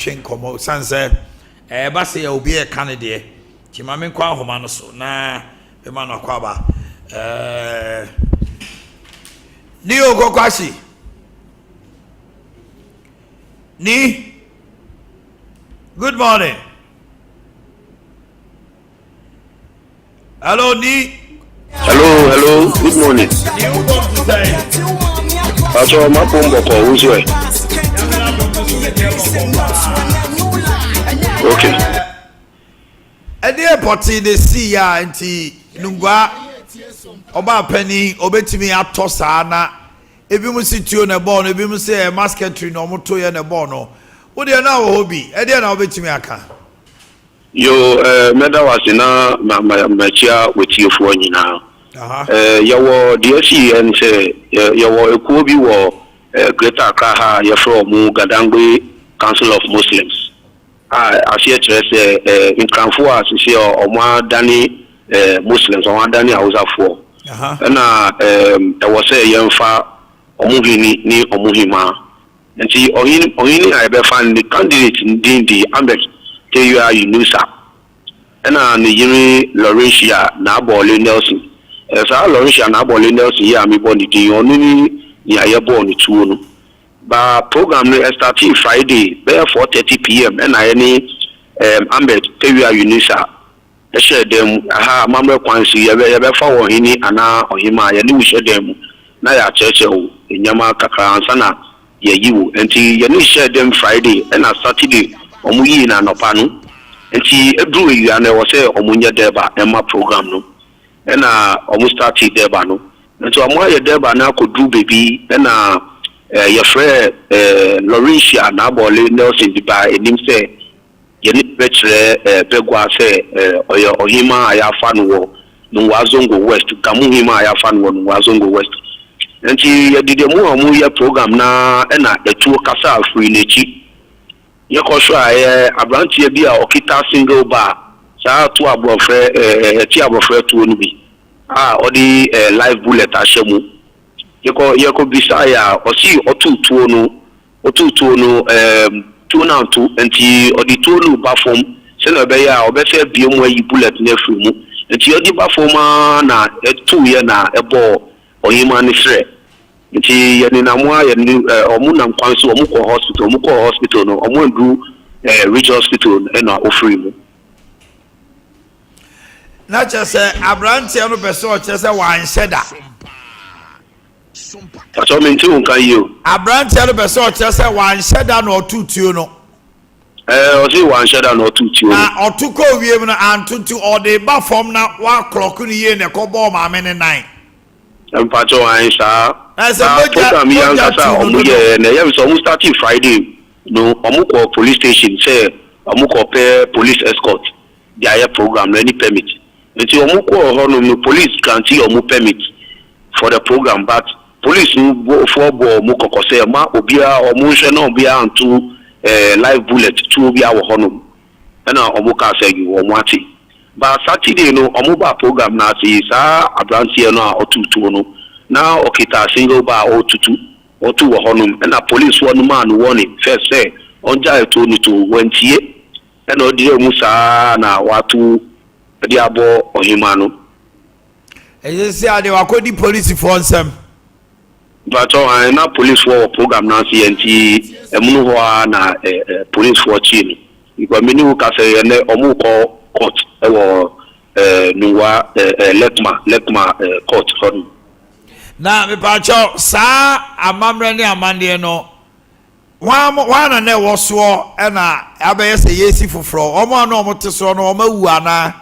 ntwe nkɔmmɔ sane sɛ ɛba sɛ yɛ obi ɛka ne deɛ nti ma menkɔ ahoma no so na mema no akɔ aba. Ɛɛ Nii Okokwasi Nii, good morning. Hello, Ni. Hello, hello, good morning. Ni wo bɔ nti sɛn? Pastor Mapom Bɔkɔ, wo so ɛ? Okay. Ɛdeɛ pɔtee na ɛsii yɛ a nti Nungua ɔbaa panin ɔbɛtumi atɔ saa na ebinom si tuo na ɛbɔɔ no ebinom sɛ ɛyɛ musketry na wɔn to yɛ na ɛbɔɔ no wo deɛ na wɔ hɔ bi ɛdeɛ na wobɛtumi aka. Yoo eh, mɛda wo ase na ma ma makyia w'atiefoɔ nyinaa. Eh, yɛwɔ deɛ ɛsiiɛ ne sɛ yɛ yɛwɔ ekuo bi wɔ eh, Greater Accra ha a yɛfrɛ wɔn Gadangbe Council of Muslims a aseɛ kyerɛ sɛ eh, Nkranfoɔ a seesei wɔn adane eh, Muslims, wɔn adane Hausafoɔ. Ɛna eh, ɛwɔ sɛ yɛmfa wɔn hene ne wɔn hemaa. Nti ɔhene ɔhene a yɛbɛfa no ne candidate no din de Ahmed Tayua Yunusa ɛna ne yere Laurentia Naaborle Nelson. Saa Laurentia Naaborle Nelson yi a mebɔ ne din yi ɔno ne nea yɛbɔɔ no tuo no. Ba program no ɛstartee Friday bɛyɛ 4:30 PM ɛna yɛne ɛɛm Ahmed Tayua Yunusa hyɛɛ dan mu. Ɛha, amammerɛ kwan so, yɛbɛ, yɛbɛfa wo ɔhene anaa ɔhemmaa, yɛne wo hyɛ dan mu na yɛakyerɛkyerɛ wo nneɛma kakra ansa na yɛayi wo. Enti yɛne no hyɛɛ dan mu Friday, ɛna Saturday wɔyii no anɔpa no. Enti ɛduruu awia no, ɛwɔ sɛ wɔnyɛ dɛɛba mma program no. Ɛna wɔn startee dɛɛba no. Nti wɔayɛ dɛɛba no akɔduru baabi, ɛna eh, yɛfrɛɛ eh, Laurentia Naaborle Nelson de baa anim sɛ, Yɛne no bɛkyerɛ bagua sɛ ɔyɛ ɔhemmaa a yɛafa no wɔ Nungua Zongo West, Gamu hemmaa a yɛafa no wɔ Nungua Zongo West. Nti yɛde da mu a wɔyɛ program no ara na atuo kasa firi n'akyi. Yɛkɔhwɛ a ɛyɛ aberanteɛ bi a ɔkita single bar, saa tuo aborɔfrɛ, ɛte aborɔfrɛ tuo no bi a ɔde live bullet ahyɛ mu. Yɛkɔ yɛkɔbisaeɛ a ɔse ɔtoo tuo no Ɔtoo tuo no, ɛɛm, tuo no anto, nti ɔde tuo no reba fam sɛnea ɛbɛyɛ a ɔbɛsan abue mu ayi bullet no afiri mu. Nti ɔde ba fam ara na ɛtoeɛ na ɛbɔɔ ɔhemaa no serɛ. Nti yɛnenam hɔ ara, yɛne, ɛɛ, wɔn nam kwan so, wɔn kɔɔ hospital, wɔn kɔɔ hospital no, wɔn anduru, ɛɛ, Ridge Hospital no ɛna ɔfirii mu. Na kyerɛ sɛ aberanteɛ no pɛ sɛ ɔkyerɛ sɛ wanhyɛ da. Pakyɛw mente wo nka yie o. Abranteɛ no pɛ sɛ ɔkyerɛ sɛ wanhyɛ da na ɔtoo tuo no. Ɛɛ ɔse wanhyɛ da na ɔtoo tuo no. Na ɔto kɔɔ wiem no anto nti ɔde reba fam na waklɔko no yie na ɛkɔ bɔɔ maame no nan. Mpakyɛw ae saa. Na sɛ Na mogya program yi mogya ankasa tuu a no ɔmo dodo. yɛɛ no ɛyɛ me sɛ ɔmo startee Friday no ɔmo kɔɔ police station sɛ ɔmo kɔ pɛ police escort de ayɛ program no ɛne permit. Nti ɔmo kɔɔ hɔ nom no police grantee ɔmo permit for the program but police no foɔ bɔɔ ɔmo kɔkɔ sɛ mma obiara ɔmo nhwɛ na obiara nto eh live bullet tuo biara wɔ hɔ nom ɛna ɔmo kaa sɛ yoo ɔmo ate but Saturday no ɔmo baa program no ase saa abranteɛ no a ɔtoo tuo no na ɔkita single bar a ɔɔtutu ɔɔto wɔ hɔ nom ɛna police foɔ no maa no warning first sɛ ɔngyae tuo no tuo wantie ɛna ɔdira mu saa na wato de abɔ ɔhemaa no. Ɛsɛ sɛ adeɛ wakɔdi polisifoɔ nsam. Mpakyɛw ae na policefoɔ wɔ program no ase yɛ nti ɛmono hɔ ara na policefoɔ kyee no because me ne wo kasa yi ɛnɛ ɔmo rekɔ court ɛwɔ Nungua Lekma Lekma court hɔ nom. Na mepakyɛw saa amammerɛ ne amanneɛ no Hwan hwan na na ɛwɔ soɔ na abɛyɛ sɛ yɛresi foforɔ? Wɔn a na wɔte soɔ no, wɔawu anaa?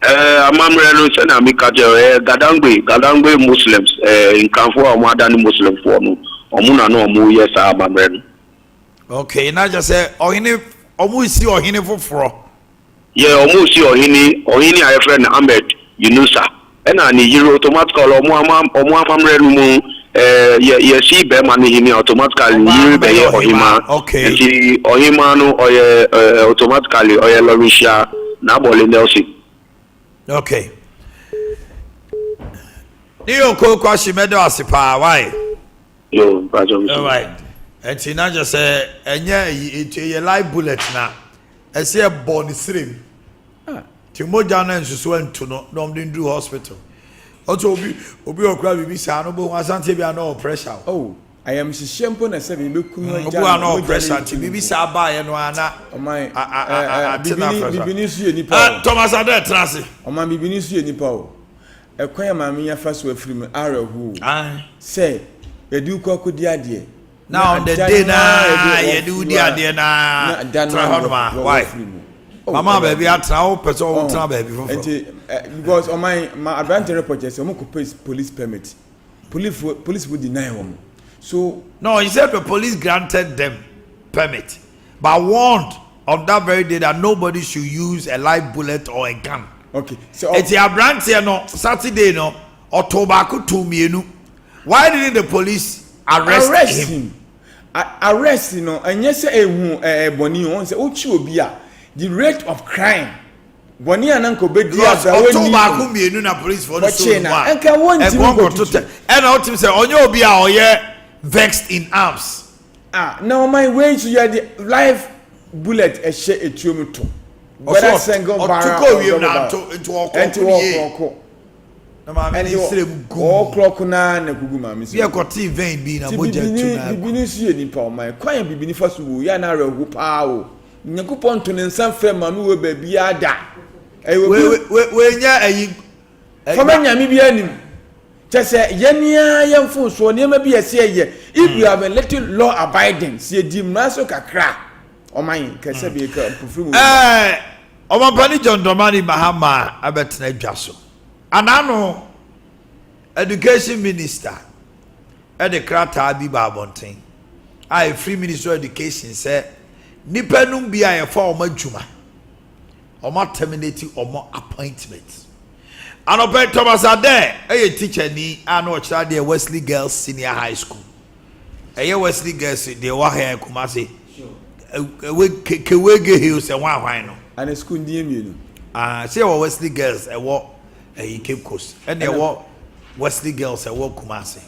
Ɛɛ, amammerɛ no, sɛnea meka kyerɛ wo, ɛyɛ Gadangbe, Gadangbe Muslims, ɛɛ, Nkranfoɔ a wɔadane Muslimfoɔ no, wɔn na na wɔyɛ saa amammerɛ no. Okay, na kyerɛ sɛ ɔhene, wɔresi ɔhene foforɔ. Yɛ ɔmo si ɔhene ɔhene a yɛfrɛ no Ahmed Yunusa ɛna ne yere automatically ɔmo ama ɔmo amammerɛ no mu ɛɛ yɛ yɛsi bɛɛma no hene automatically ne Ɔbaa yere no bɛyɛ bɛyɛ ɔhemaa, ɔhemaa okay. nti ɔhemaa no ɔyɛ ɛɛ automatically ɔyɛ Laurentia Nabɔle Nelson. Okay. Ne yɔnko Kwasi mɛda wo ase paa, why? Yo, mpakyɛw nso. Alright. Ɛnti na kyerɛ sɛ ɛnyɛ ayi eti ɛyɛ live bullet na ɛsɛ ɛbɔ ne srem. Ah. Ti mogya no nsusu antu no na wɔn de nduru hospital. Ɔtɔ obi obi ɔkura biribi saa no bohu asante bi a na ɔwɔ pressure o. Oh, ayamhyehyeɛ mpo na sɛ biribi bɛku no agya Obi a no na ɔwɔ mogya pressure no nti ntu no biribi mpo. saa baeɛ no a na Ɔman, a a eh, a eh, ate na bibini, afra so. bibini nso yɛ nipa Ah, o. Thomas Adeh tena ase. Ɔman bibini nso yɛ nipa o. Ɛkwan a maame yi afa so afiri mu awerɛhoɔ o. Aye. Sɛ yɛde wo kɔ akɔdi adeɛ. Na on the day na yɛde wo di adeɛ na tena hɔ nom a why? Mama baabi atena wo pɛ sɛ wo tena baabi foforɔ. Nti because ɔman ma aberante report kyerɛ sɛ wɔn kɔ pɛ police permit police police wo deny wɔn so. No, he said the police granted them permit but warned on that very day that nobody should use a live bullet or a gun. Okay. So Eti aberanteɛ no Saturday no ɔtoo baako too mmienu. Why didn't the police arrest, arrest him? him. Arrest no ɛnyɛ sɛ ehu ɛɛ bɔnne o, wɔn sɛ wokyi obi a the rate of crime bɔnne a na nka obedi Because abira ɔtoo wɔnni baako mmienu na policefoɔ no so wɔkye no na a nka wɔntumi ɛnkɔ nkɔto nkɔtutu. tɛ ɛna ɔtim sɛ ɔnyɛ obi a ɔyɛ vexed in arms. Ah na ɔman wei nso yɛ de live bullet ɛhyɛ etuo mu to. Whether single ɔto barrel kɔ or wiem double na barrel. anto nti ɔkɔ Ɛnti ɔko ne yie. wɔkɔɔko. Na maame ne Ɛnti nsirem gum. wɔɔklɔko naa na kugu maame Bi sirem. ɛkɔtee vein bi na Ti mogya tu bibini na aku. bibini nso yɛ nipa ɔman kwan a bibini fa so wu yɛ a na awerɛho paa o. Nyankopɔn nto ne nsa mfrɛ maame wɔ baabiara da. Ɛyɛ obi. Wei wei wei nyɛ ayi. Fama nyame bi anim. Kyɛ sɛ yɛn ara yɛn mfomsoɔ nneɛma bi a ɛsɛ yɛyɛ if you have a little law abiding sɛ yɛdi mmara so kakra ɔman kɛsɛ bi ka mpofiri mu. Ɛɛ ɔmampanin John Dramani Mahama abɛtena dwa so. Anano education minister ɛde krataa bi ba abɔnten a ɛfiri Ministry of Education sɛ nnipa num bi a yɛfa wɔn adwuma wɔn terminate wɔn appointment. Anɔpa yi Thomas Adair yɛ tikyani a na ɔkyerɛ adeɛ Wesley Girls Senior High School. Ɛyɛ Wesley Girls deɛ ɛwɔ ha Kumasi. Kewege Hills ɛwɔ ahwan no. Ana school ndi mmienu. Ah, sɛ ɛwɔ Wesley Girls ɛwɔ ɛyi Cape Coast ɛna ɛwɔ Wesley Girls ɛwɔ Kumasi.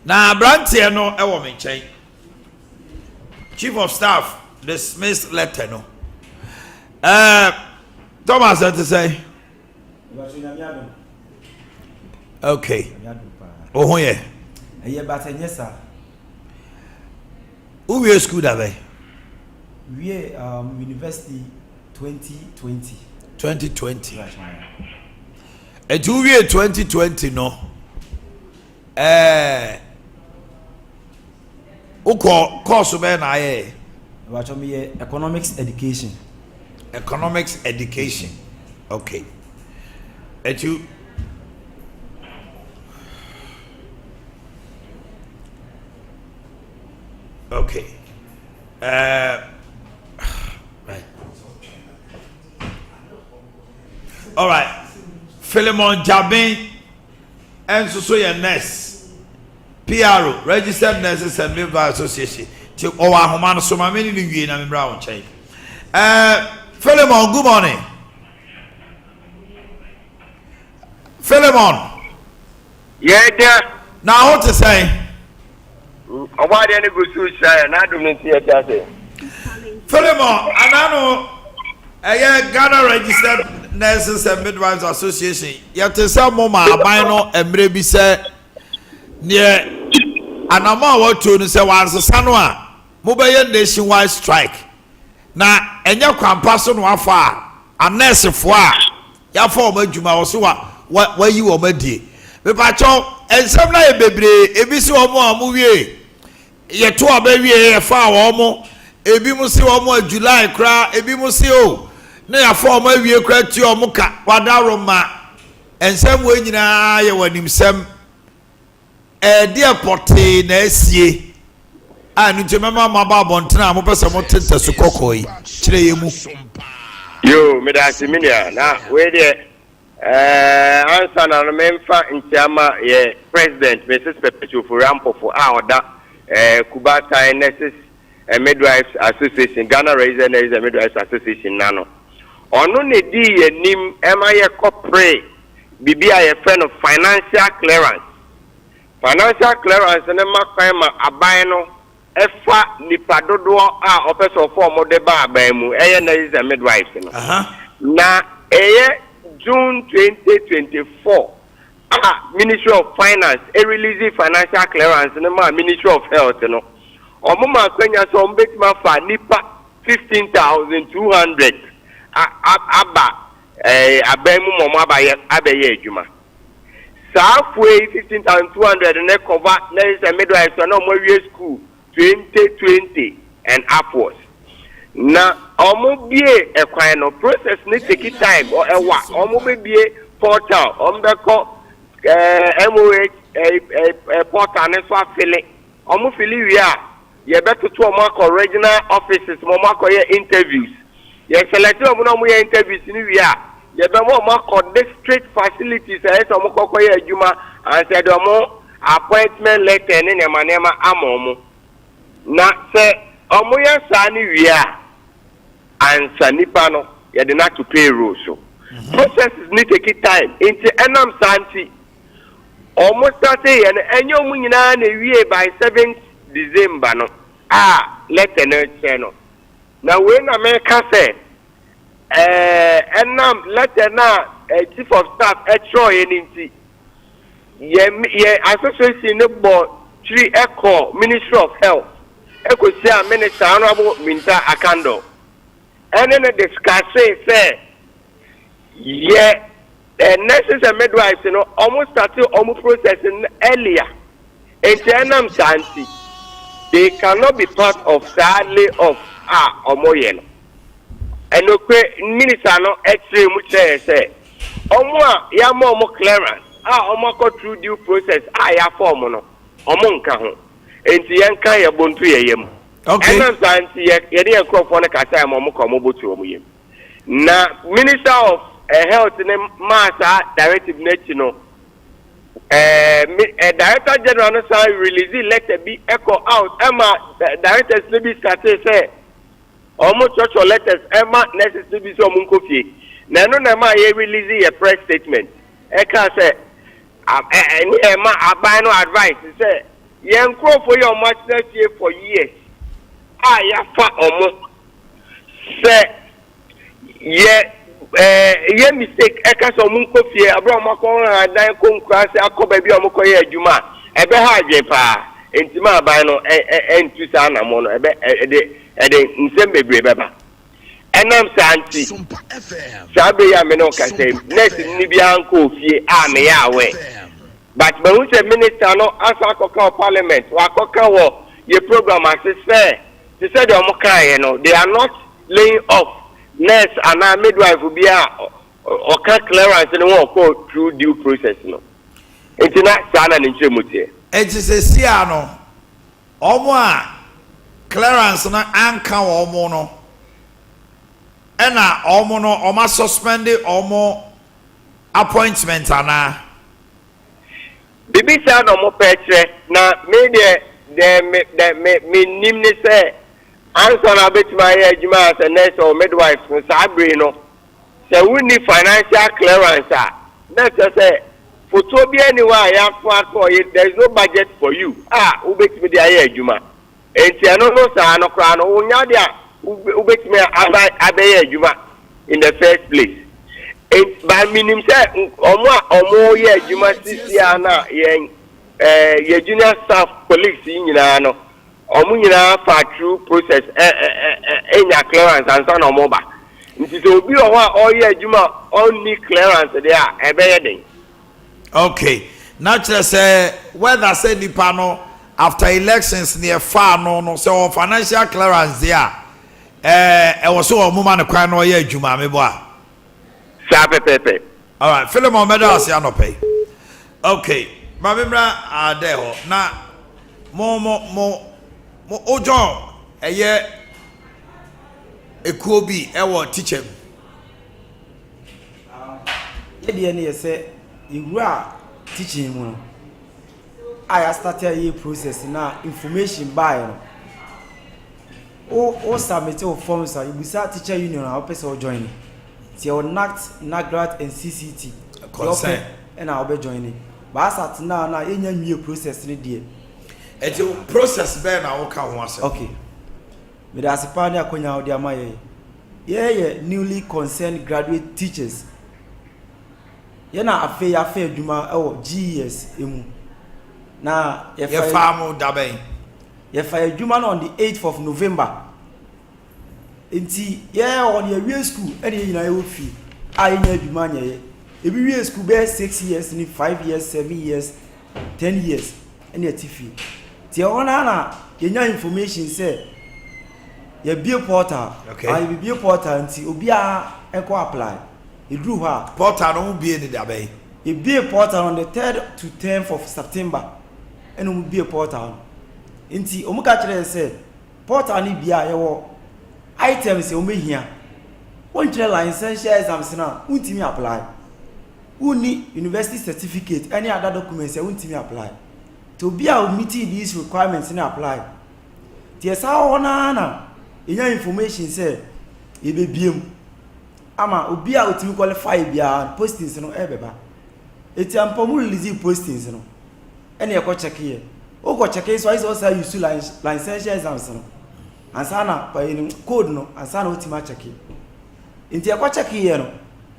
Na aberanteɛ no ɛwɔ me nkyɛn. Chief of Staff dismiss letter no. Ɛɛ Thomas ɛte sɛ. Okay. Wo ho yɛ. Ɛyɛ but ɛnyɛ saa. Wowie school da bɛn? Wie um, university 2020. 2020. Ɛti wowie 2020 no. Ɛɛ wokɔ kɔɔso bɛyɛ na ayɛɛ? Ɛbàtɔ mi yɛ economics education. Economics education okay ɛti okay ɛɛ right alright Philemon Jabin. nso so yɛ nurse, PRO, Registered Nurses and Midwives Association, nti ɔwɔ ahoma no so ma me ne no nwie na memmra wo nkyɛn. Eh, Philemon, good morning. Philemon. Yɛda. Na ho te sɛn? Ɔbɔadeɛ no gu so rehyira yɛn, n'adom no nti yɛte ase. Philemon Anano ɛyɛ Ghana Registered Nurses and Midwives Association yɛte sɛ mo ma aban no mmerɛ bi sɛ neɛ anamɔ a wɔatuo no sɛ wɔansesa no a mobɛyɛ nationwide strike Na ɛnyɛ kwampa so na wafa a anɛɛsefoɔ a yɛafa wɔn adwuma wɔ so wa wa wayi wɔn adie. Mepakyɛw, nsɛm no ayɛ bebree, ebi se wɔn a wɔn wie yɛto aba wie yɛfaa wɔn, ebi mo se wɔn a July koraa, ebi mo se o na yɛafa wɔn awie koraa tua wɔn ka, wadaroma. Nsɛm wei nyinaa yɛ wɔ animsɛm. Ɛdeɛ pɔtee na asie a ɛno nti mɛma moaba abɔntene a mopɛ sɛ mote ntasu kɔkɔɔ yi? Kyerɛ yɛn mu. Yoo, meda ase me nua. Na wei deɛ eh, ansa na no memfa nkyia ma yɛ President Mrs. Pɛpɛsi Ofori Ampofo a ɔda eh, Kubatan Nurses and Midwives Association, Ghana Registered Nurses and Midwives Association n'ano. Ɔno na edii yɛn anim ma yɛkɔperee biribi a yɛfrɛ no financial clearance. Financial clearance no ma kwan ma aban no fa nnipa dodoɔ a ɔpɛ sɛ ɔfa wɔn de ba aban mu, ɛyɛ nurses and midwives no. Na ɛyɛ June 2024 a Ministry of Finance release financial clearance no maa Ministry of Health no, wɔn ma akwanya sɛ wɔn bɛtumi afa nnipa 15,200 aba aban mu ma wɔn abayɛ abɛyɛ adwuma. Saa foe yi 15,200 no cover nurses and midwives a na wɔn awie school 2020 and upwards. Na wɔn bie ɛkwan no, process no take time, ɛwa, wɔn bɛ bie portal, wɔn bɛ kɔ ɛɛ MOH ɛɛ ɛɛ portal no so afili, wɔn fili wie a, Yɛbɛtoto wɔn akɔ regional offices ma wɔn akɔyɛ interviews. Yɛ select wɔn na wɔyɛ interviews no wie a, yɛbɛma wɔn akɔ district facilities a ɛyɛ sɛ wɔn kɔ kɔyɛ adwuma ansa yɛde wɔn appointment letter ne nneɛma nneɛma ama wɔn. Na sɛ wɔyɛ saa no wie a, ansa nipa no yɛde no ato payroll so. Processes no take time nti ɛnam saa nti Ɔmo startee yɛ no ɛnyɛ ɔmo nyinaa na ewiee by seventh December no a letter no kyerɛ no. Na wei na meka sɛ ɛɛ ɛnam letter no a chief of staff ɛkyerɛwyɛ no nti yɛ yɛ association no bɔ twiri ɛkɔ Ministry of Health ɛkɔhyiaa Minister Honourable Minta Akandor ɛne no discussee sɛ yɛ Eh nurses and midwives no ɔmo starte ɔmo process no earlier nti ɛnam saa nti they cannot be part of saa lay off a ɔmo yɛ no. Ɛnokore minister no ɛkyerɛɛ mu kyerɛɛ yɛ sɛ ɔmo a yama ɔmo clearance a ɔmo akɔ through due process a yafa ɔmo no ɔmo nka ho nti yɛnka yɛ bo nto yɛ yam. Ɛnam saa nti yɛ yɛne yɛn nkorɔfoɔ no kasaɛ ma ɔmo ka ɔmo bo to ɔmo yam. Na Minister of Health no maa saa directive no akyi no, Director General no san release letter bi kɔ out ɛma directors no bi startee sɛ wɔn kyerɛkyerɛ letters ɛma nurses no bi sɛ wɔn nkɔ fie. Na ɛno na ɛma yɛ release yɛ press statement ɛka sɛ ɛne ɛma aban no advice sɛ yɛn nkurɔfoɔ yi a wɔn atena fie for years a yɛafa wɔn Sɛ yɛ ɛɛ yɛ mistake ɛka sɛ ɔmo nkɔ fie abere a ɔmo akɔ ha dan kɔ nkuraase akɔ baabi a ɔmo kɔ yɛ adwuma a, ɛbɛha adwene paa. Nti ma aban no ɛ ɛ ɛntu saa anamɔ no, ɛbɛ ɛde ɛde nsɛm bebree bɛba. Ɛnam saa nti, saa bere yi a me ne wo kasa yi, nurse ni biara nkɔɔ fie a meyɛ aware. But mahu sɛ minister no asan akɔka wɔ parliament, wakɔka wɔ yɛ program ase sɛ Te sɛ deɛ wɔkaeɛ no, they are not laying off nurse anaa midwife biara a ɔka clearance no ho a ɔkɔɔ through due process no. Nti na saa na ne nkyerɛmu teɛ. Nti seesei ara no, wɔn a clearance no anka wɔn no ɛna wɔn no wɔn asuspɛnde wɔn appointment anaa? Biribi saa na wɔpɛ kyerɛ, na me deɛ, deɛ me, deɛ me, menim ne sɛ, ansa na wobɛtumi ayɛ adwuma as a nurse or midwife no, saa bere no, sɛ wonni financial clearance a, na ɛkyerɛ sɛ fotoɔ biara nni hɔ a yɛato ato hɔ, yɛ, there is no budget for you a wobɛtumi de ayɛ adwuma. Enti ɛno no saa no koraa no, wonya ade a wobɛtumi aba abɛyɛ adwuma in the first place. Enti, but menim sɛ wɔn a wɔyɛ adwuma sisi a na yɛn eh, yɛ junior staff colleagues yi nyinaa no, wɔn nyinaa fa through process ɛ ɛ ɛ ɛ nya clearance ansa na wɔn ba. Nti sɛ obi wɔ hɔ a ɔreyɛ adwuma a ɔnni clearance deɛ a, ɛbɛyɛ den. Ok na kyerɛ sɛ whether sɛ nipa no after elections ne ɛfaa no no sɛ ɔwɔ financial clearance deɛ a ɛɛ ɛwɔ sɛ wɔn ma no kwan na ɔyɛ adwuma mebɔ a. Saa pɛpɛɛpɛ. Alright Philemon mɛda ase anɔpa yi. Ok ma me mmra adɛ hɔ na mo mo mo mo o John ɛyɛ ekuo bi ɛwɔ teacher mu. Yɛ deɛ no yɛ sɛ yɛwura teaching mu no a yɛastate a yɛyɛ process no a information baeɛ no wo wo submit wo forms a yɛbusa teacher union a wopɛ sɛ wo join nti yɛwɔ NACT, NAGRAT and CCT deɛ wopɛ ɛna wobɛ join. But as at now no a yɛnnya nwie process no deɛ. Ɛnti process bɛn na woka ho asɛm? Okay. Meda ase paa ne akwanya a wode ama yɛn. Yɛyɛ newly concerned graduate teachers. Yɛn na afei yɛafa adwuma wɔ GES mu. Na yɛfa Yɛfaa mo da bɛn? Yɛfa adwuma no on the 8th of November. Nti yɛwɔ hɔ no yɛwie school ɛna yɛn nyinaa yɛwɔ fie a yɛnya adwuma nyɛyɛ. Ebi wie school bɛyɛ 6 years ni 5 years, 7 years, 10 years ɛna yɛte fie. Nti ɛhɔ no ara na yɛnya information sɛ yɛabue portal. Okay. Ah, yɛbɛbue portal nti obiara nkɔ apply. Ɛduru hɔ a. Portal no mo bue no da bɛn? Yɛbue portal no on the 3rd to 10th of September ɛna wɔn bue portal no. Nti wɔn ka kyerɛ yɛn sɛ portal no bue a yɛwɔ items a wɔn bɛhia. Wonkyerɛ licentiate exams no a wontumi apply. Wonni university certificate ɛne other documents a wontumi apply. Nti obi a ɔmeetii these requirements no apply. Nti yɛsan wɔ hɔ no ara na yɛnya information sɛ yɛbɛbue mu ama obi a ɔtumi qualify biara no postings no ɛrebɛba. Nti ampa ɔmo release postings no ɛna yɛkɔ check yɛ. Wokɔ check nso ayɛ sɛ ɔsan use licentiate exams no ansa na code no ansa na wotumi akyɛke. Nti yɛkɔ check yɛ no,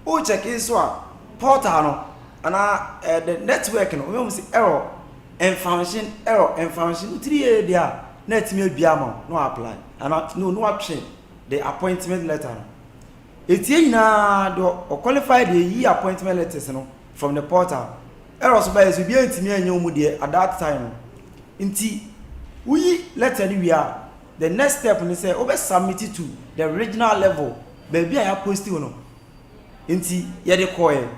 wo check nso a portal no anaa eh, the network no wɔn sɛ error ɛnfanhyen error ɛnfanhyen wotiri yɛ deɛ a na atumi abia ama wo na wa apply anaa no na watwe the appointment letter no. Etie nyinaa deɛ ɔqualify deɛ yi appointment letters no from the portal. Error so bɛyɛ so obiara ntumi anyɛ wɔn deɛ at that time no. Nti woyi letter no wie a the next step ne sɛ wobɛ submit it to the regional level baabi a yɛaposti wo no. Nti yɛde kɔɛ.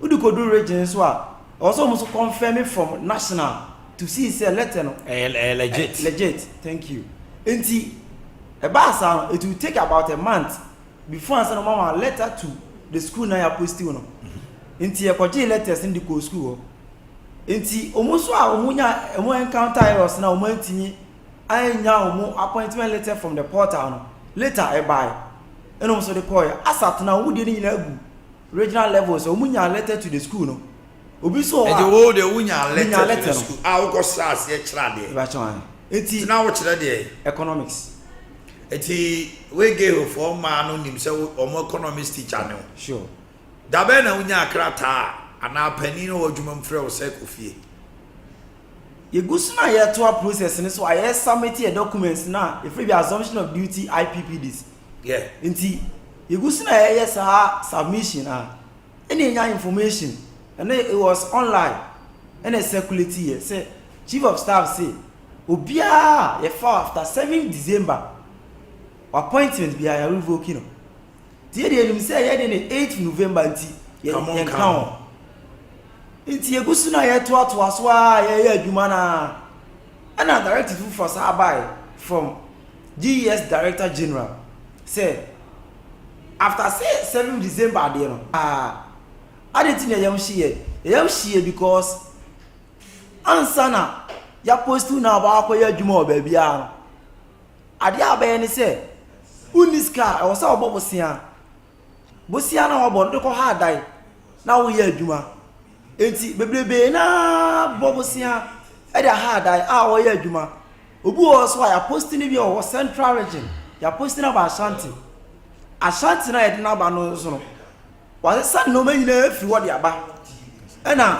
Wode kɔdu region nso a ɛwɔ sɛ wɔn nso confirm from national to see sɛ letter no ɛyɛ legit. Legit, thank you. Nti ɛbaa saa no it will take about a month before ansa na wɔn ama letter to the school na yɛaposti wo no. Nti yɛkɔgyee letters no de kɔɔ school hɔ. Nti wɔn nso a wɔn nya wɔn encounter errors na wɔn antumi annya wɔn appointment letter from the portal no later ɛbae ɛna wɔn nso de kɔɔɛ asat na wɔn deɛ no nyinaa gu regional level sɛ wɔn nya letter to the school no obi nso wɔ hɔ a. Nti wo deɛ wo nya letter to the no. school a wokɔ sra aseɛ kyerɛ adeɛ. Ɛbɛkyɛ wɔn nti. Na wokyerɛ deɛ. Economics. Nti wegehofoɔ mmaa no nim sɛ wɔn economics teacher ne wo. Sure. Dabɛn na wonyaa krataa anaa panin no wɔ adwuma mu frɛ wo sɛ kɔ fie? Yɛgu so na yɛretoa process no so a yɛ submit yɛ documents no a yɛfrɛ bi assumption of duty IPPDs. Yeah. Nti yɛgu so na yɛyɛ saa submission a ɛna yɛnya information ɛno it was online ɛna circulate yɛ sɛ chief of staff se obiara a yɛfa after 7 December appointment biara yɛ revoke no. Nti yɛdeɛ yɛnim sɛ yɛde ne 8 November nti yɛnka ho. Nti yɛgu so na yɛtoatoa so a yɛyɛ adwuma no a ɛna directive foforɔ saa baeɛ from GES Director General sɛ after sɛ 7 December adeɛ no aa ade nti na yɛyam hyeɛ yɛyam hyeɛ because ansa na yɛapostu na ɔbaa akɔyɛ adwuma wɔ baabiara no Adeɛ a wobɛyɛ ne sɛ, wonni sika a, ɛwɔ sɛ wobɔ bosea. Bosea no a wɔbɔ no, wode kɔha adan na woyɛ adwuma. Enti bebrebe no ara bɔ bosea de aha adan a wɔyɛ adwuma. Obi wɔ hɔ nso a, yɛaposti no bi wɔ Central Region, yɛaposti no aba Ashanti. Ashanti no a yɛde no aba no nso no, wɔasesa nneɛma nyinaa afiri hɔ de aba. Ɛna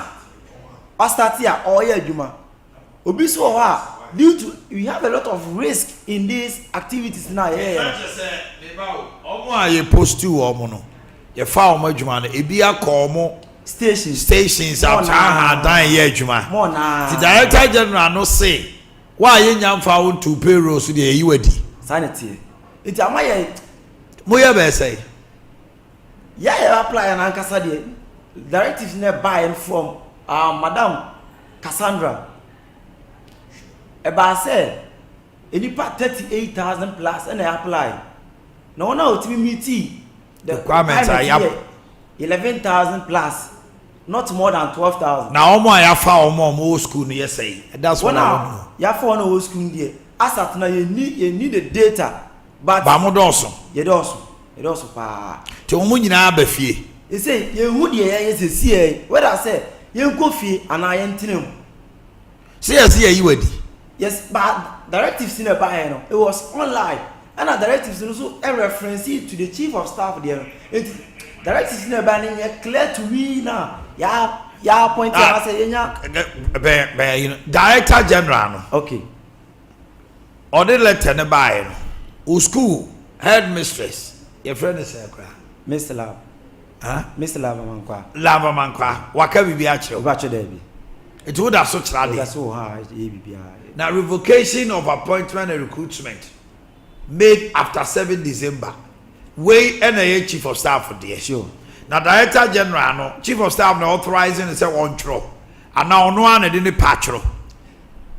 wastate a ɔreyɛ adwuma. Obi nso wɔ hɔ a due to we have a lot of risk in these activities na yɛyɛ no. Ɛka kyerɛ sɛ me ba o, wɔn a yɛ postu wɔn no, yɛfa wɔn adwuma no, ebi akɔ wɔn stations stations ataa adan yɛ adwuma. More naa. Ti director general no se, wo a yɛnya mfa wo nto payroll so deɛ yɛyi wadi. Saa na ɛteɛ. Nti ama yɛ. Mo yɛ bɛyɛ sɛn? Yɛ a yɛ apply yɛn ankasa deɛ directives na ɛbaeɛ no from uh, madam Cassandra ɛbaa sɛ nnipa 38,000 plus ɛna apply na wɔn a wɔtumi meetii the requirement a yɛ 11,000 plus not more than 12,000. Na wɔn a yɛafa wɔn a wɔwɔ school no yɛ sɛn? That's what I want to know. Wɔn a yɛafa wɔn a wɔwɔ school no deɛ asat na yɛnni yɛnni the data. But. Ba mo dɔɔso. Yɛdɔɔso. Yɛdɔɔso paa. Nti wɔn nyinaa aba fie. Sesei yɛnhu deɛ yɛyɛ sesiei whether sɛ. Yɛnkɔ fie anaa yɛntena mu. Sɛ yɛse yɛyi wo adi. Yes, but directives no ɛbaeɛ no, it was online. Ɛna directives no nso reference to the chief of staff deɛ no. Nti directives no ɛbaeɛ no nyɛ clear to we na yɛ yɛ appoint ah, anaasɛ yɛnya. Bɛn bɛn yi no director general no. Okay. Ɔde letter no baeɛ no, wo school headmistress yɛfrɛ no sɛ koraa. Miss Love. Huh? Miss Love Amankwa. Love Amankwa, waka biribi akyerɛ wo? Ɔba kyerɛ daabi. Nti woda so kyerɛ adeɛ? Ɛda so wɔ hɔ a ɛyɛ biribiara. Na revocation of appointment and recruitment made after 7 December. Wei ɛna ɛyɛ chief of staff deɛ. Sure. Na director general no, chief of staff na authorize no sɛ ɔntwerɛ anaa ɔno ara na ɛde ne pa atwerɛ.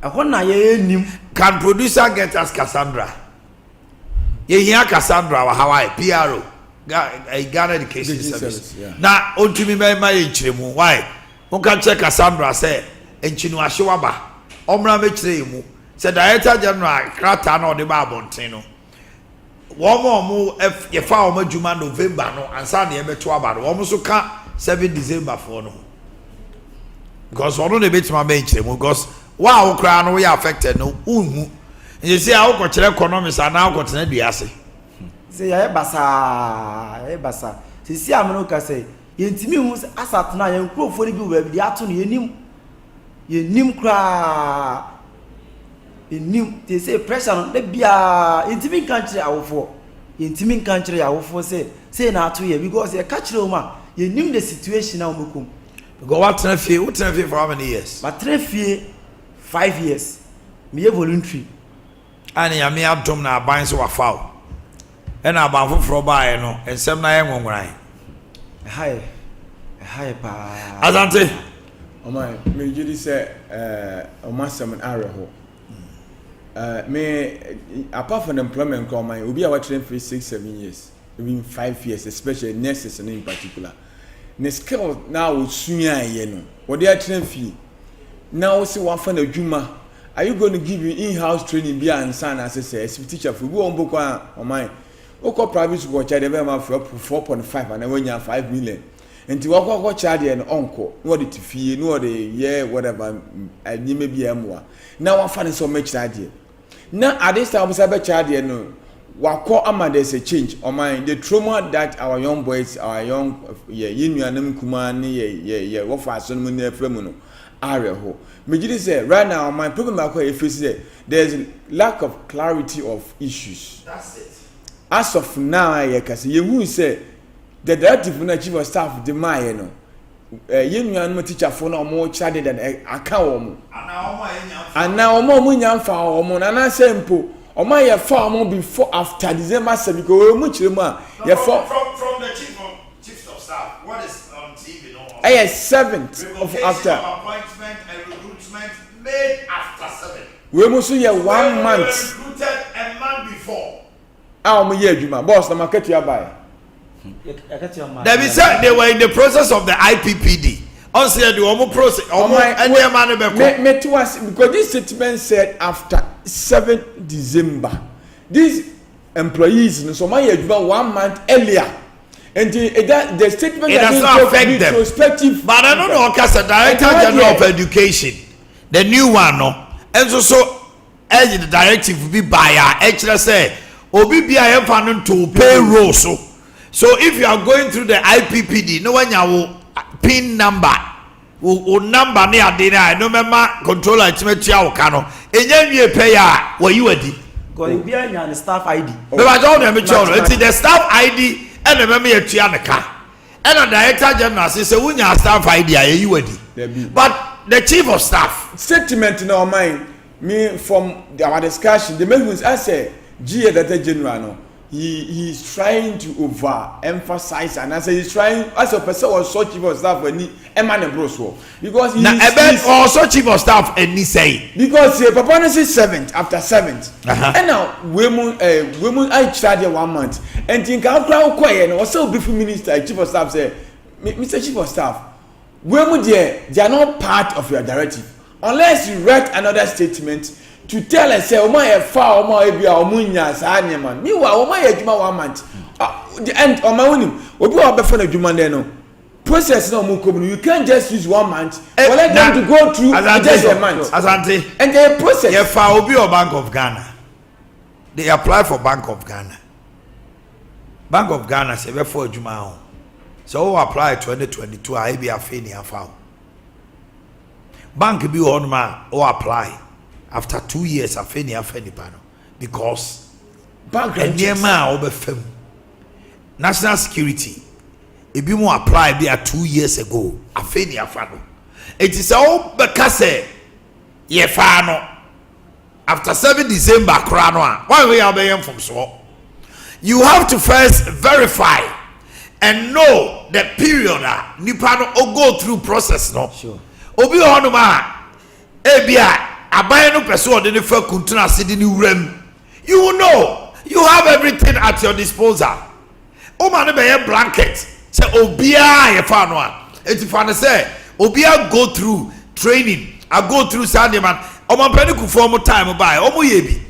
Ɛhɔ na yɛyɛ nim. Can producer get us Cassandra? Yɛhia Cassandra wɔ Hawaii, PRO, eh, Ghana Education Service. Na ɔntumi mɛma yɛ nkyerɛmu. Why? Monka nkyerɛ Cassandra sɛ nkyinu ahyew aba. Ɔmmra mɛkyerɛ yɛ mu. Sɛ Director General krataa na ɔde ba abɔnten no, wɔn a wɔn yɛfa wɔn adwuma November no ansa na yɛbɛto aba no, wɔn nso ka 7 December foɔ no ho. Because ɔno na ebetumi abɛn nkyerɛmu because wo a wo koraa no woyɛ affected no wonhu. Nti sɛ a wokɔkyerɛ economics anaa wokɔtena dua ase. Sɛ yɛayɛ basaa, yɛayɛ basaa. Sisi a mene wo kasa yi, yɛntumi nhu sɛ asa atena yɛn nkurɔfoɔ no bi wɔ baabi deɛ ato no yɛnnim. Yɛnnim koraa. Yɛnnim. Te sɛ pressure no, da biara yɛntumi nka nkyerɛ awofoɔ. Yɛntumi nka nkyerɛ yɛn awofoɔ sɛ sei na ato yɛ because yɛka kyerɛ wɔn a, yɛnnim the situation a wɔbɛkɔ mu. Because woatena fie, wotena fie for how many years? Matena fie 5 years. Meyɛ voluntary. A ne Nyame adom na aban sɛ wafa wo. Ɛna aban foforɔ baeɛ no, nsɛm no ayɛ nwonworan. Ɛha yɛ, ɛha yɛ paa. Asante. Ɔman, megye di sɛ ɔmo asɛm no awerɛho. Me, apart from employment kora, ɔman, obi a wakyerɛ mfiri 6, 7 years, even 5 years, especially nurses no in particular, ne skill na osuaeɛ no wɔde atena fie na wɔsi wafa n'adwuma, are you going to give you in-house training bi ansa na asɛ sɛ teacher fo bi wɔn mpo kwan a ɔman wokɔ private school ɔkyɛ deɛ bɛyɛ ma 4.5 anaa wanya 5 million, nti wakɔ akɔkyerɛ adeɛ no ɔnkɔ na wɔde te fie na wɔde yɛ whatever nneɛma bi a ɛmoa na wafa ne sɛ ɔmɛkyerɛ adeɛ na at this time ɔbɛsa bɛkyerɛ adeɛ no wakɔ ama there is a change. Ɔman, the trauma that our young boys, our young yɛ nuanom nkumaa ne yɛ wɔfa aso no mu ne ɛfɛ mu no awerɛho. Megye di sɛ right now, ɔman, problem baako a yɛfɛ sɛ there is lack of clarity of issues. That's it. As of now a yɛka sɛ yɛhu sɛ the directive na chief of staff de maayɛ no, yɛn nuanom teacherfoɔ na wɔn kyerɛ adeɛ da aka wɔn anaa wɔn a wɔn nya nfa wɔn no anaasɛ mpo wɔn a yɛfa wɔn before after December 7 because wɔn mu kyerɛ mu a yɛfɔ. From the chief of staff, what is on TV no. Ɛyɛ seventh of after. Of appointment and recruitment made after 7. Wei mu nso yɛ one month. Recruited a month before. A wɔn yɛ adwuma boss na makatua bae. Dabi, sɛ they were in the process of the IPPD ɔn sɛ yɛde wɔn process wɔn nneɛma no bɛ kɔ. Me me to ase because this statement said after 7 December these employees no so wɔn ayɛ adwuma one month earlier, nti it the statement it does not affect them retrospective. But I don't know, ɔka sɛ director general of education, the new one no nso so ɛyɛ the directive bi baeɛ a ɛkyerɛ sɛ obi bi a yɛmfa no nto payroll so. So if you are going through the IPPD na wanya wo PIN number, wo number ne ade no a ɛno mɛma controller atumi atua wo ka no, ɛnya nwie pɛ yɛ a wɔyi wadi. Because obiara nya ne staff ID. Bɛbɛ ɔno ɛmi kyerɛ ɔno nti the staff ID ɛna ɛmɛma yɛtua ne ka, ɛna director general sɛ wonya staff ID a yɛyi wadi, but the chief of staff. Statement na ɔman me from our discussion the mehu asɛ GA director general no, he is trying to over emphasize and asɛ he is trying asɛ ɔpɛ sɛ ɔsɔ chief of staff ani ɛma ne boro soɔ because he na ɛbɛ ɔsɔ chief of staff ani sɛyi. Because papa no say seventh, after seventh, ɛna wei mu wei mu akyerɛ adeɛ one month, nti nka akora akɔ yɛ no ɔsɛ obi fi minister chief of staff sɛ, "Mr Chief of Staff, wei mu deɛ, they are not part of your directive unless you write another statement to tell us say wɔn a yɛfa wɔn a ebi a wɔn nya saa nneɛma no." Meanwhile wɔn ayɛ adwuma one month the end. Ɔman, wɔn nim obi a ɔbɛfa no adwuma dɛ no. Process na ɔmo kɔ mu no, you can't just use one month eh, for let them to go through just a month. Asante. And the process. Yɛfa obi wɔ Bank of Ghana. They apply for Bank of Ghana. Bank of Ghana sɛ ɛbɛfɔ adwuma ho. Sɛ wo apply 2022 a, ebi afei ni afa ho. Bank bi wɔ hɔnom a wo apply after 2 years, afei ni afa nipa no because nneɛma a wɔbɛfa mu. National security, ebi mu apply bi a 2 years ago, afei ni afa no. Eti sɛ wobɛka sɛ yɛfaa no after 7 December koraa no a, wɔn yɛ wobɛyɛ mfomsoɔ. You have to first verify and know the period a nipa no o go through process no. Obi wɔ hɔnom a ebi a aban no pɛ so ɔde ne fa kuntun ase de ne wura mu. You will know, you have everything at your disposal. Woma no bɛyɛ blanket sɛ obiara yɛfa no a, eti fa no sɛ obiara go through training, a go through saa nneɛma no. Ɔmampanin Kufuor ɔmo time baa, ɔmo yɛ bi,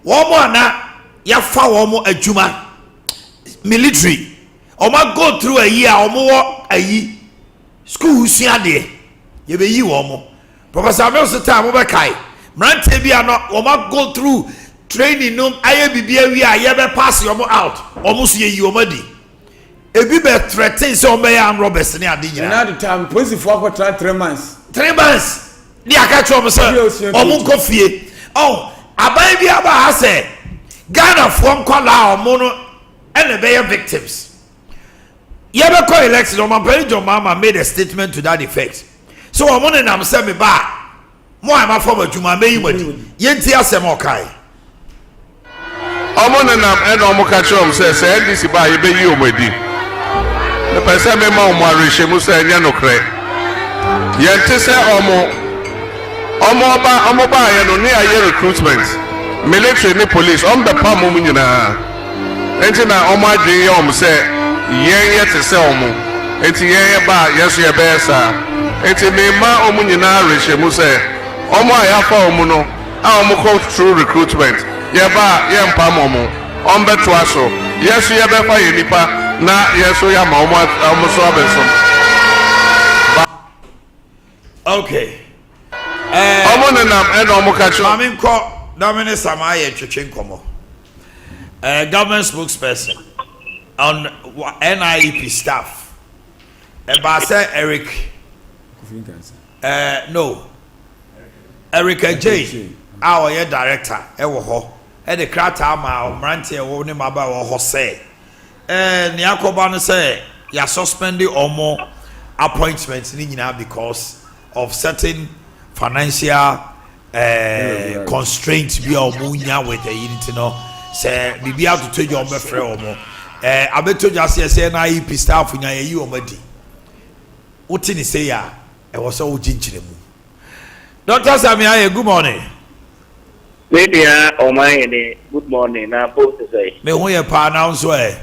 wɔn a na yɛafa wɔn adwuma military, ɔmo go through ayi a ɔmo wɔ ayi school sua adeɛ, yɛbɛyi wɔn mo. Professor Mills time, mo bɛkae mmeranteɛ bi a no wɔn go through training no, ayɛ biribi awie a yɛbɛ pass wɔn out, wɔn nso yɛyi wɔn adi. Ebi bɛ threaten sɛ wɔn bɛyɛ armed robbers ne ade nyinaa. Na the time polisifoɔ akɔtena 3 months. 3 months ne aka kyerɛ wɔn sɛ wɔn nkɔ fie. Ɔn aban bi aba ha sɛ Ghanafoɔ nkɔlaa a wɔn no ɛna ɛbɛyɛ victims. Yɛbɛkɔ election, Ɔmampanin John Mahama made a statement to that effect so wɔn nenam sɛ me ba a, mo a ma fam adwuma mɛyi mo adi. Yɛnti asɛm a ɔkae. Ɔmo nenam ɛna ɔmo ka kyerɛ ɔmo sɛ sɛ NDC ba a, yɛbɛyi ɔmo adi. Mepɛ sɛ mema ɔmo awerɛhyɛmu sɛ ɛnyɛ nokorɛ. Yɛnte sɛ ɔmo ɔba ɔmo baayɛ no ne ayɛ recruitment, military ne police, ɔmo bɛpam ɔmo nyinaa. Nti na ɔmo adwene yɛ ɔmo sɛ yɛn yɛ te sɛ ɔmo, nti yɛn yɛ ba a, yɛn nso yɛbɛyɛ saa. Nti mema ɔmo nyinaa awerɛhyɛmu sɛ ɔmo a yɛafa ɔmo no a ɔmo kɔ through recruitment, yɛba a, yɛmpam ɔmo, ɔmo bɛtoa so. Yɛn nso yɛbɛfa yɛn nipa na yɛn nso yɛama ɔmo so abɛsom. Okay. Ɔmo nenam ɛna ɔmo ka kyerɛ. Maame nkɔ na me ne Sama ayɛ twetwe nkɔmɔ. Government spokesperson on NIEP staff. Ɛbaa sɛ Eric no, Eric Adjei a ɔyɛ director ɛwɔ hɔ ɛde krataa ma mmeranteɛ ɛwɔ ne mmabaawa ɛwɔ hɔ sɛ nea akɔba no sɛ yɛ suspend ɔmo appointment ne nyinaa because of certain financial constraint bi a ɔmo nya with ɛyi. Nti no sɛ biribi atoto dwa, ɔmo bɛfrɛ ɔmo. Abɛto dwa sɛ yɛsɛ NIEP staff nya yɛyi ɔmo adi. Wote ne se yɛ a, ɛwɔ sɛ wogye nkyerɛmu. Dr. Sami Aye, good morning. Me nua ɔman yɛ ne, good morning na post sɛ. Me ho yɛ paa, na nso ɛ?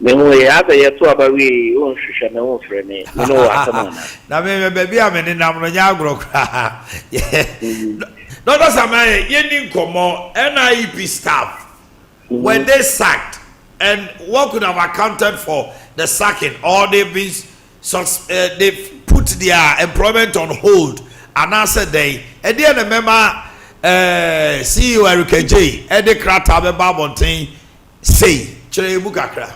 Me ho yɛ. Asɛ yɛto aba wie, wonhwehwɛ me, womfrɛ me, me ne wɔ asɛm ana? Na me baabi a me nenam no nyɛ agorɔ koraa. Dr. Sami Aye, yɛni nkɔmmɔ. NIEP staff, were they sacked, and what could have accounted for the sacking, or they've put their employment on hold anaasɛ dɛn? Ɛdeɛ na mɛma CEO Eric Adjei ɛde krataa bɛba abɔnten sei? Kyerɛ emu kakra.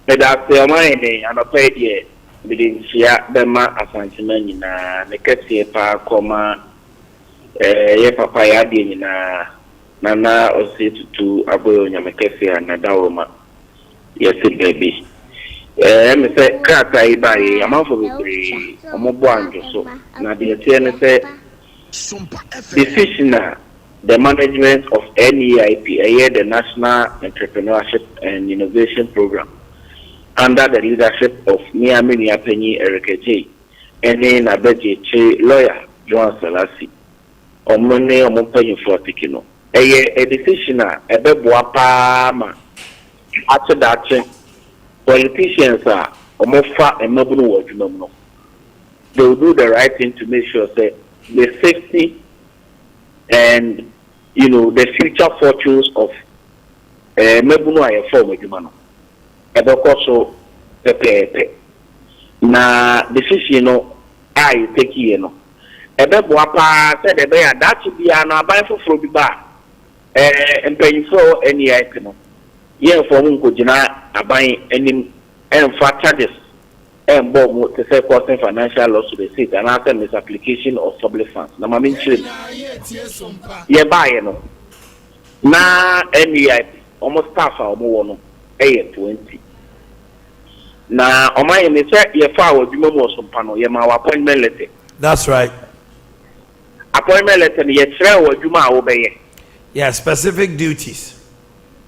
Meda ase, ɔman yɛ ne. Anɔpa yi deɛ, mede nhyia bɛma Asantema nyinaa, ne kɛseɛ paa kɔma yɛ papa yɛ adeɛ nyinaa, Nana Ɔse Tutu Aboyɛ Onyame kɛseɛ a nadaworo yɛte baabi. Ɛmi sɛ krataa yi baa yɛ, amanfo bebree ɔmo bɔ andwo so, na deɛ ɛteɛ ne sɛ decision a the management of NEIP, ɛyɛ the National Entrepreneurship and Innovation Program, under the leadership of me me nua panyin Eric Adjei ɛne n'abɛgye lawyer Joan Selasi, ɔmo ne ɔmo mpanyinfoɔ atiki no, ɛyɛ a decision a ɛbɛboa paa ma akye daakye politicians a ɔmo fa mmabunu wɔ adwuma mu no, they will do the right thing to make sure say the safety and the future fortunes of mmabunu a yɛfa wɔn adwuma no ɛbɛkɔ so pɛpɛɛpɛ. Na decision no a yɛ take yɛ no, ɛbɛboa paa sɛdeɛ ɛbɛyɛ a daakye biara no aban foforɔ bi ba a, ɛɛ mpanyinfoɔ a ɛwɔ NEIP no, yɛnfa wɔn nkɔgyina aban anim ɛnfa charges ɛnbɔ wɔn te sɛ causing financial loss to the state anaasɛ misapplication of public funds. Na ma menkyerɛ mu. Yɛbaeɛ no, na NEIP wɔn staff a wɔwɔ no yɛ 20. Na ɔmanhene, sɛ yɛfaa wo adwuma mu ɔsompa no, yɛmaa wo appointment letter. That's right. Appointment letter no, yɛkyerɛɛ wo adwuma a wobɛyɛ. Yeah, specific duties.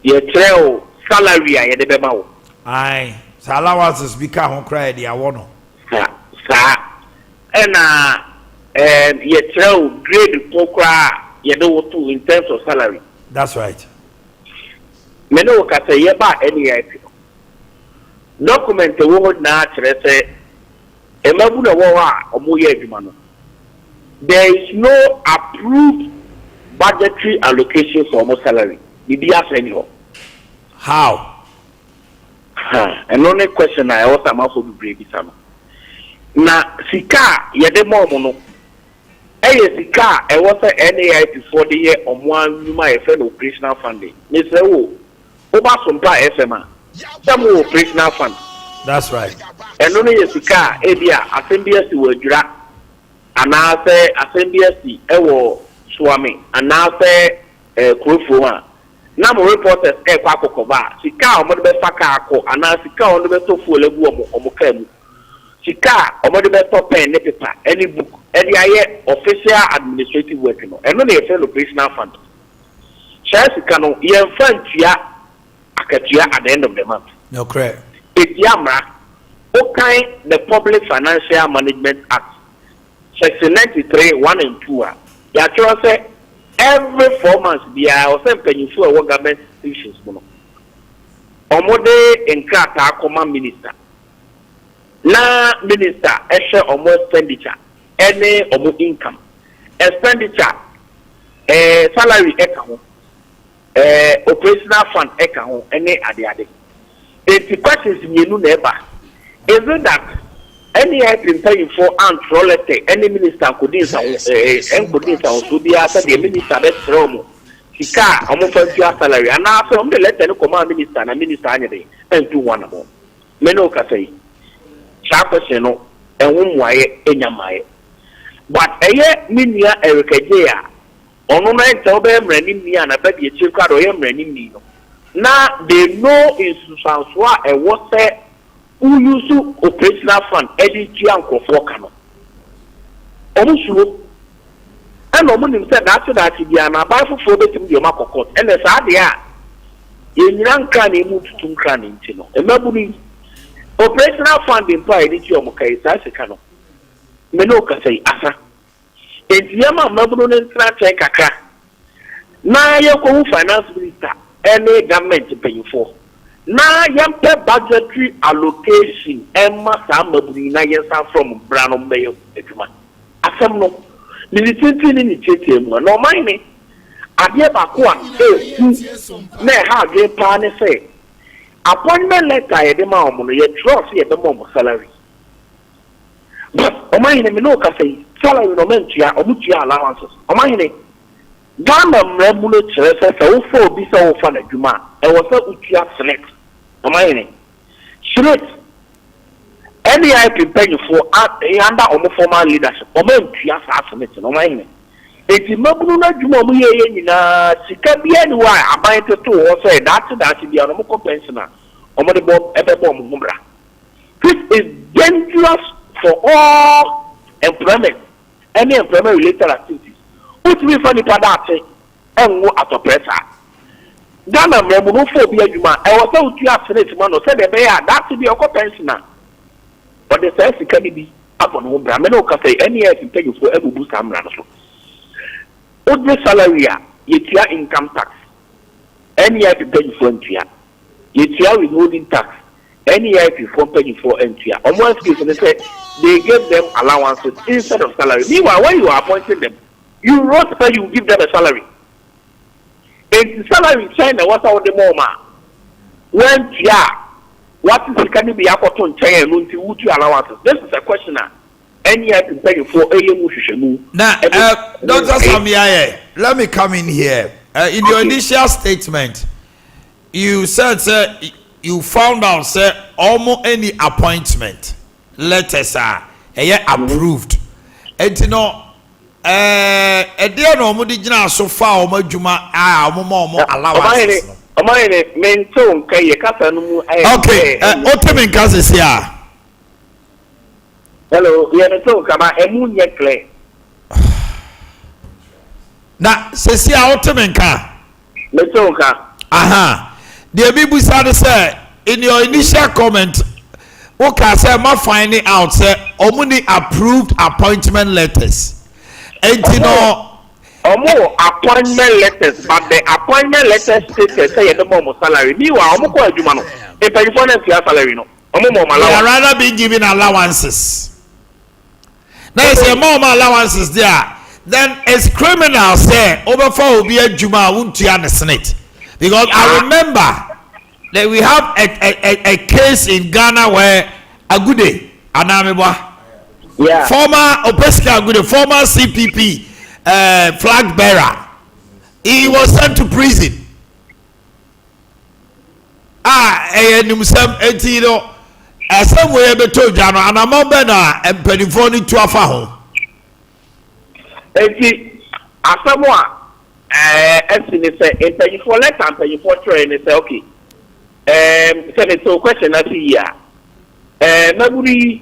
Yɛkyerɛɛ wo salary a yɛde bɛma wo. Aye, sɛ allowances bi ka ho koraa yɛde awɔ no. Sa, saa. Ɛna ɛɛm, yɛkyerɛɛ wo grade ko koraa a yɛde wo to in terms of salary. That's right. Me ne wo kasa yi, yɛbaa NEIP no, Document a ɛwɔ hɔ nyinaa kyerɛ sɛ mmabunu a ɛwɔ hɔ a wɔreyɛ adwuma no, there is no approved budgetary allocation for wɔn salary. Biribiara saa nni hɔ. How? Ha, ɛno ne question a ɛwɔ sɛ amanfoɔ bebree bisa no. Na sika a yɛde ma wɔn no yɛ sika a ɛwɔ sɛ NAIP foɔ de yɛ wɔn ara nnwuma a yɛfrɛ no operational funding. Mesrɛ wo o, Woba Sompa FM a, sɛ mowɔ operational fund. That's right. Ɛno no yɛ sika a ebia asɛm bi asi wɔ Adwira anaasɛ asɛm bi asi wɔ Suame anaasɛ Kurofuom a, na mo reporters rekɔ akɔ cover a, sika a wɔde bɛfa car akɔ anaa sika a wɔde bɛtɔ fuel agu wɔn car mu, sika a wɔde bɛtɔ pen ne paper ne book de ayɛ official administrative work no, ɛno na yɛfrɛ no operational fund. Saa sika no yɛnfa ntua akatua at the end of the month. Nokorɛ. Ɛtia mmara. Wokan the Public Financial Management Act, section 93, 1 and 2 a, yɛatwerɛ sɛ every 4 months biara ɛwɔ sɛ mpanyinfoɔ a ɛwɔ government institutions mu no, wɔde nkrataa kɔma minister na minister hwɛ wɔn expenditure ne wɔn income. Expenditure, salary ka ho, operational fund ka ho ne adeade. Enti questions mmienu na ɛba. Is it that NEIP mpanyinfoɔ antwerɛ letter ne minister nkɔdi nsaho nkɔdi nsahosoɔ biara sɛdeɛ minister bɛkyerɛ wɔn sika a wɔmfa ntua salary anaasɛ wɔde letter no kɔmaa minister na minister anyɛ dɛn antu ho anamɔn? Me ne wo kasa yi, saa question no ɛho mmuaeɛ nnya mmaeɛ. But ɛyɛ me nua Eric Adjei a ɔno no ɛnkyɛ wobɛyɛ mmaranimni a n'aba di akyire koraa deɛ ɔyɛ mmaranimni no, na they know nsunsuansoɔ a ɛwɔ sɛ wo use operational fund de tua nkurɔfoɔ ka no. Wɔn suro. Ɛna wɔn nim sɛ daakye daakye biara no aban foforɔ bɛtumi de wɔn akɔ court. Ɛna saa deɛ a yɛnnyina nkranee mu ntutu nkranee nti no, mmabunu yi, operational fund mpo a yɛde tua wɔn ka yi, saa sika no, me ne wo kasa yi, asa. Enti yɛma mmabunu no ntena nkyɛn kakra na yɛnkɔhu finance minister ne government mpanyinfoɔ na yɛmpɛ budgetary allocation mma saa mmabunu yi na yɛnsan frɛ wɔn bra na wɔmmɛyɛ adwuma. Asɛm no, ne ne tenten ne ne tiatia mu a, na ɔman adeɛ baako a ɛhu na ɛha adwene paa ne sɛ appointment letter a yɛde ma wɔn no, yɛtwerɛ sɛ yɛbɛma wɔn salary. But ɔmanhene, me ne wo kasa yi, salary no ɔma ntua, ɔmo tua allowances. Ɔmanhene, Ghana mmara mu no kyerɛ sɛ sɛ wofa obi sɛ wofa n'adwuma a, ɛwɔ sɛ wotua SSNIT. Ɔmanhene, SSNIT, NEIP mpanyinfoɔ under ɔmo formal leadership, ɔmo antua saa SSNIT no, ɔmanhene. Eti mmabunu no adwuma a ɔmo yɛɛyɛ nyinaa, sika biara nni hɔ a aban tetoo hɔ sɛ daakye daakye biara no ɔmo kɔ pension a, ɔmo de bɔ ɛbɛbɔ ɔmo ho bra. Which is dangerous for all employment ɛne employment related activities. Wotumi nfa nipa daakye nwo atɔprɛ saa. Ghana mmara mu no wofa obi adwuma a, ɛwɔ sɛ wotua SSNIT ma no sɛdeɛ ɛbɛyɛ a daakye bi ɔkɔ pension a, ɔde saa sika no bi abɔ ne ho bra. Me ne wo kasa yi, NEIS mpanyinfoɔ abubu saa mmara no so. Wogye salary a, yɛtua income tax. NEIP mpanyinfoɔ ntua. Yɛtua withholding tax. NEIP foɔ mpanyinfoɔ ntua. Wɔn excuse ne sɛ they gave them allowances instead of salary. Meanwhile, when you are appointing them, you wrote sɛ you give them a salary. Enti salary sɛn na ɛwɔ sɛ wode ma wɔn a wɔantua a? Woate sika no bi akɔto nkyɛn a ɛno nti wotua allowances? This is a question a NEIP mpanyinfoɔ ɛyɛ mu hwehwɛmu Na ɛde Doctor ho Sammy Ayeh, let me come in here. In your Okay. initial statement, you said sɛ you found out sɛ ɔmo any appointment letters a ɛyɛ approved. Enti no ɛɛ ɛdeɛ na ɔmo de gyina so fa ɔmo adwuma a ɔmo ma ɔmo allowances Ɔmanhene, no. Ɔmanhene, mente wo nka yie, kasa no mu ayɛ Okay, sɛ ɛ ɛnyɛ wote me nka sisi a. Hello, yɛ mete wo nka ma ɛmu nyɛ clear. Na sisi a wote me nka. Mete wo nka. Aha. Deɛ mebisa ne sɛ, in your initial comment, wokaa sɛ ma find out sɛ ɔmo ni approved appointment letters. Enti no. Ɔmo wɔ appointment letters but the appointment letters stated sɛ yɛbɛma ɔmo salary. Meanwhile, ɔmo kɔ adwuma no, mpanyinfoɔ no antua salary no. Ɔmo ma ɔmo They are allowance. rather being given allowances. Na yɛ sɛ yɛma ɔmo allowances deɛ a, then it's criminal sɛ wobɛfa obi adwuma a wontua ne senate. Because I remember that we have a, a, a, a case in Ghana where Agude, anaa meboa? Former Opeska Agude, former CPP flag bearer, he was sent to prison. A ɛyɛ nimsɛm eti no ɛsɛm wei ɛbɛtɔ dwa no anamɔ bɛ na mpanimfoɔ no tu afa ho. Eti asɛm a ɛɛ ɛsi ne sɛ mpanyinfoɔ letter mpanyinfoɔ twerɛ ne sɛ okay sɛ ne sɛ question na si yie a ɛɛ mmabunu yi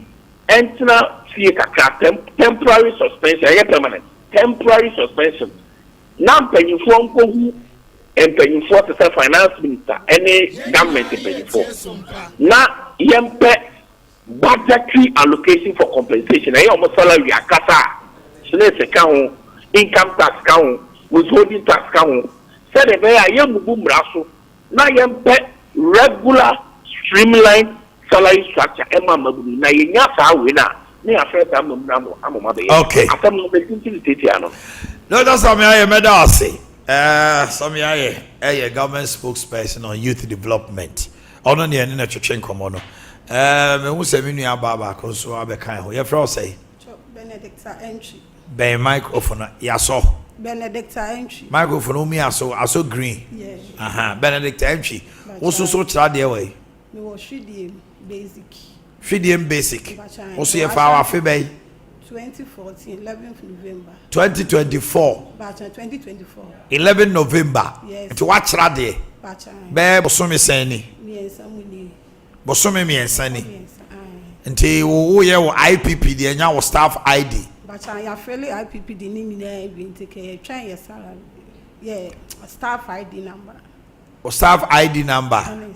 ɛntena fie kakra temporary suspension ɛyɛ permanent temporary suspension na mpanyinfoɔ nkɔhu mpanyinfoɔ te sɛ finance minister ɛne government mpanyinfoɔ na yɛmpɛ budgetary allocation for compensation ɛyɛ ɔmo salary akasa a SSNIT ka ho income tax ka ho withholding tax ka ho sɛdeɛ ɛbɛyɛ a yɛmmubu mmara so na yɛmpɛ regular streamlined salary structure ɛma mmabunu na yɛnya saa wei na ne yɛafrɛ saa mmabunu amo amoma bɛyɛ asɛm no bɛtintim tietia no. Dr. Sammy Ayeh mɛda ase. Sammy Ayeh ɛyɛ government spokesperson on youth development. Ɔno ne ɛne na twetwe nkɔmmɔ no. Mehu sɛ me nua baa baako nso abɛka ho. Yɛfrɛ wo sɛ? Benedicta Entry. Bɛn microphone no yasɔ. Benedicta Entry. Microphone no mi asɔ asɔ green. Yeah. Aha, Benedicta Entry. Wo so so kyerɛ adeɛ wɔ yi. Mewɔ Hwidiem Basic. Hwidiem Basic. Mpakyɛ, Wo so yɛfa awafe bɛyi. 2014, 11th November. 2024. Bakyɛ 2024. 11 November. Yes. Nti wakyerɛ adeɛ. Bakyɛ. Bɛɛ bosome sɛn ni? Mmiɛnsa mu nie. Bosome mmiɛnsa ni. Mmiɛnsa, aye. Nti wo woyɛ wo IPP deɛ nya wo staff ID. Bakyɛ yɛafɛle IPP de ne nyinaa awie nti kɛ yɛtwɛn yɛ salary yɛ staff ID number. Wo staff ID number. Ɛne